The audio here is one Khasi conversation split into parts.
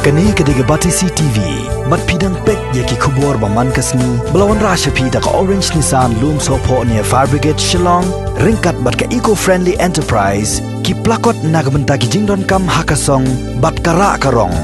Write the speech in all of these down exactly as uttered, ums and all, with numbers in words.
Kane ka dei ka Batesi T V. Bad phi dang peit ïa ki khubor ba man ka sngi ba la wanrah sha phi da ka Orange Nissan Lumsohphoh near Fire Brigade Shillong, ryngkat bad ka Eco Friendly Enterprise, ki plakot na ka bynta ki jingdonkam ha ka song bad ka rah ka rong.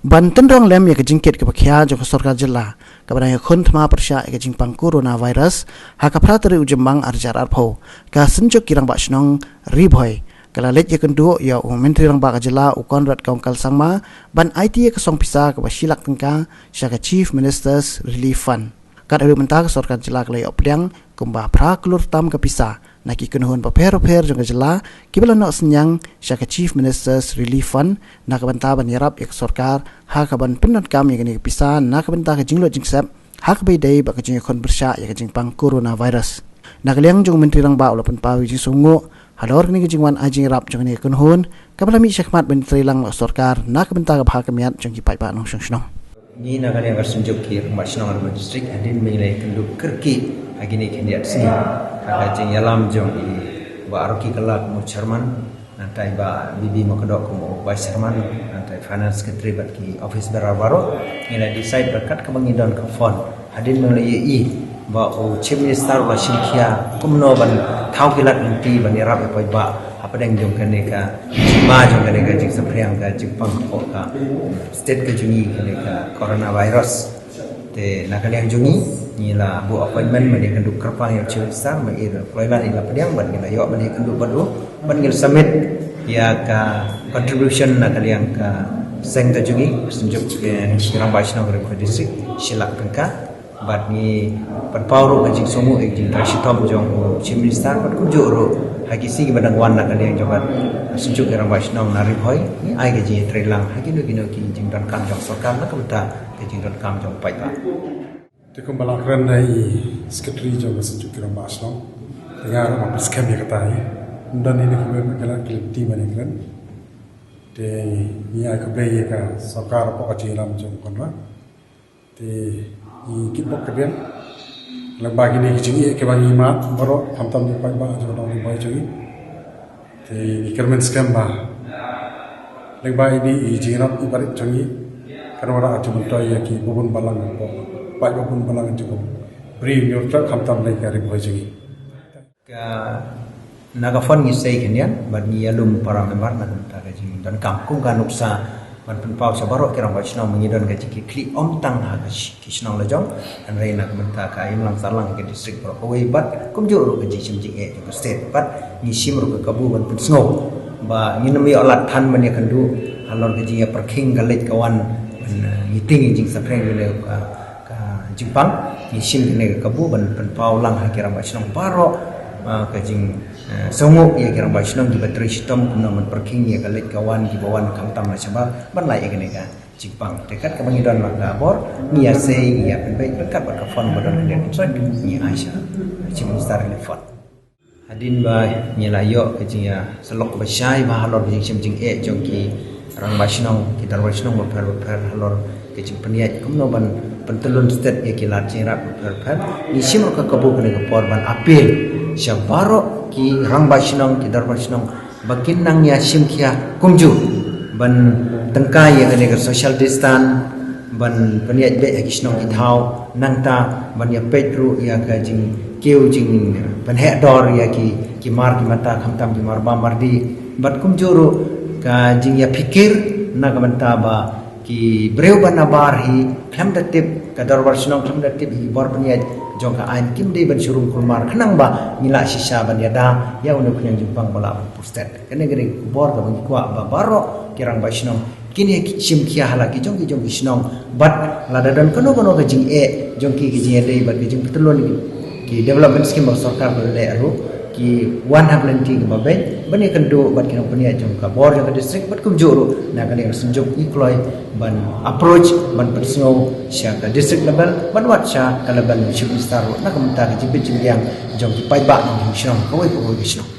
Ban tynrong lem ïa ka jingkit kaba khia jong ka sorkar jylla kaba dang ïakhun thma pyrshah ïa ka jingpang coronavirus, ha ka phra tarik u Jymmang ar hajar arphew, ka Synjuk ki Rangbah Shnong Ri Bhoi ka la leit ïakynduh ïa u Myntri Rangbah ka jylla u Conrad Kongkal Sangma ban aiti ïa ka song pisa kaba shi lak tyngka sha ka Chief Minister's Relief Fund. Kat haduh mynta ka sorkar jylla ka la ïoh pdiang kumba phra klur tam ka pisa na ki kynhun bapher bapher jong ka jylla kiba la noh synñiang sha ka Chief Minister's Relief Fund na ka bynta ban ïarap ïa ka sorkar ha kaban pyndonkam ïa kane ka pisa na ka bynta ka jinglut jingsep ha kaba ïadei bad ka jingïakhun pyrshah ïa ka jingpang coronavirus. Na ka liang jong u Myntri Rangbah u la pynpaw ïa ka jingsngewnguh halor kane ka jingwan ai jingïarap jong kane ka kynhun kaba la mih shakhmat ban trei lang bad ka sorkar na ka bynta ka bha ka miat jong ki paidbah nongshong shnong. Ngi na ka liang ka Synjuk ki Rangbah Shnong Ri Bhoi District hadien ba ngi la ïakynduh kyrkieh ha kine ki khyndiat sngi ha ka jingïalam jong i Bah Rocky Kylla kum u Chairman, nangta i Bah B B Makdoh kum u Vice Chairman, nangta i Finance Secretary bad ki office bearer baroh, ngi la decide ba katba ngi don ka fund, hadien ba ngi la ïohi ba u Chief Minister u la shim khia kumno ban thaw ki lad lynti ban ïarap ïa paidbah hapdeng jong kane ka jingma jong kane ka jingsaphriang ka jingpang hapoh ka state ka jong ngi kane ka coronavirus. Te na ka liang jong ngi, ngi la buh appointment ban ïakynduh kyrpang ïa u Chief Minister, ma i da kloi lad i la pdiang bad ngi la ïoh ban ïakynduh bad u, bad ngi la submit ïa ka contribution na ka liang ka seng ka jong ngi, Synjuk ki Rangbah Shnong Ri Bhoi District, shi lak tyngka. Bad ngi pynpaw ruh ka jingsngewnguh ïa ka jingtrei shitom jong u Chief Minister bad kumjuh ruh ha ki sngi kiba dang wan na ka liang jong ka Synjuk ki Rangbah Shnong na Ri Bhoi, ngi ai ka jingïatreilang ha kino kino ki jingdonkam jong sorkar na ka bynta ka jingdonkam jong paidbah. Te kumba la kren da i Secretary jong ka Synjuk ki Rangbah Shnong, te nga ruh nga pynskhem ïa kata hi. Ym don hi ne kumno ba ka la kren, te ngi ai khublei ïa ka sorkar hapoh ka jingïalam jong u Conrad. Te ngi kitbok kitrwiang lyngba kine ki jingeh kiba ngi mad baroh, khamtam ki paidbah jong ka dong Ri Bhoi jong ngi. Te ngi kyrmen skhem ba lyngba ine i jingïarap iba rit jong ngi, kan wanrah ka jingmyntoi ïa kiba bun balang, paid ba bun balang jong ka ri Hynñiewtrep, khamtam lei ka Ri Bhoi jong ngi. Ka, na ka fund ngi sei khyndiat bad ngi ïalum para member na ka bynta ka jingdonkam. Kum ka nuksa ban pynpaw sha baroh ki Rangbah Shnong, ngi don ka jingkitkhlieh ym tang ha ka shi-, ki shnong la jong, hynrei na ka bynta ka imlang sahlang ka district baroh kawei bad kumjuh ruh ka jingshim jingeh jong ka state. Bad ngi shim ruh ka kabu ban pynsngew ba ngin ym ïoh lad than ban ïakynduh halor ka jingïapyrkhing ka leit ka wan, ban, eh, ngi tieng ïa ka jingsaphriang jong ka ka jingpang. Ngi shim kane ka kabu ban pynpaw lang ha ki Rangbah Shnong baroh, ah, ka jing, eh, sngewnguh ïa ki Rangbah Shnong kiba trei shitom kumno ban pyrkhing ïa ka leit ka wan kiba wan khamtam na shabar ban lait ïa kane ka jingpang. Te kat kaba ngi don la ka bor, ngi ïa sei, ngi ïa pynbeit ryngkat bad ka fund ba don khyndiat, ngi ai sha Chief Minister Relief Fund. Hadien ba ngi la ïoh ka jingïasyllok ba shai bha halor ka jingshim jingeh jong ki Rangbah Shnong, ki Dorbar Shnong bapher bapher halor ka jingpynïaid kumno ban pyntyllun stet ïa ki lad jingïarap bapher bapher, ngi shim ruh ka kabu kane ka por ban appeal sha baroh ki Rangbah Shnong, ki Dorbar Shnong ba kin nang ïa shim khia kumjuh ban tyngkai ïa kane ka social distance, ban pynïaid beit ha ki shnong ki thaw, nangta ban ïa peit ruh ïa ka jingkiew jingpynheh dor ïa ki, ki mar ki mata, khamtam ki mar bam mar dih. Bad kumjuh ruh ka jingïapyrkhat na ka bynta ba ki briew ba nabar hi khlem da tip, ka Dorbar Shnong khlem da tip ïa ki bor pynïaid jong ka aiñ, kim dei ban shu rung kulmar khnang ba ngi lah shisha ban ïada ïa une u khñiang jingpang ba lah ban pur stet. Kane ka dei ka bor kaba ngi kwah ba baroh ki Rangbah Shnong kin ïa shim khia ha la ki jong ki jong ki shnong. Bad lada don kano kano ka jingeh jong ki, ka jingïadei bad ka jingpyntyllun ki, ki development scheme ba ka sorkar ka la leh ruh, ki wan ha ka lynti kaba beit ban ïakynduh bad ki nongpynïaid jong ka bor jong ka district bad kumjuh ruh na kane ka Synjuk ngi kloi ban approach, ban pynsngew sha ka district level, bad wat sha ka level Chief Minister ruh na ka bynta ka jingbit jingbiang jong ki paidbah nongshong shnong kawei pa kawei ka shnong.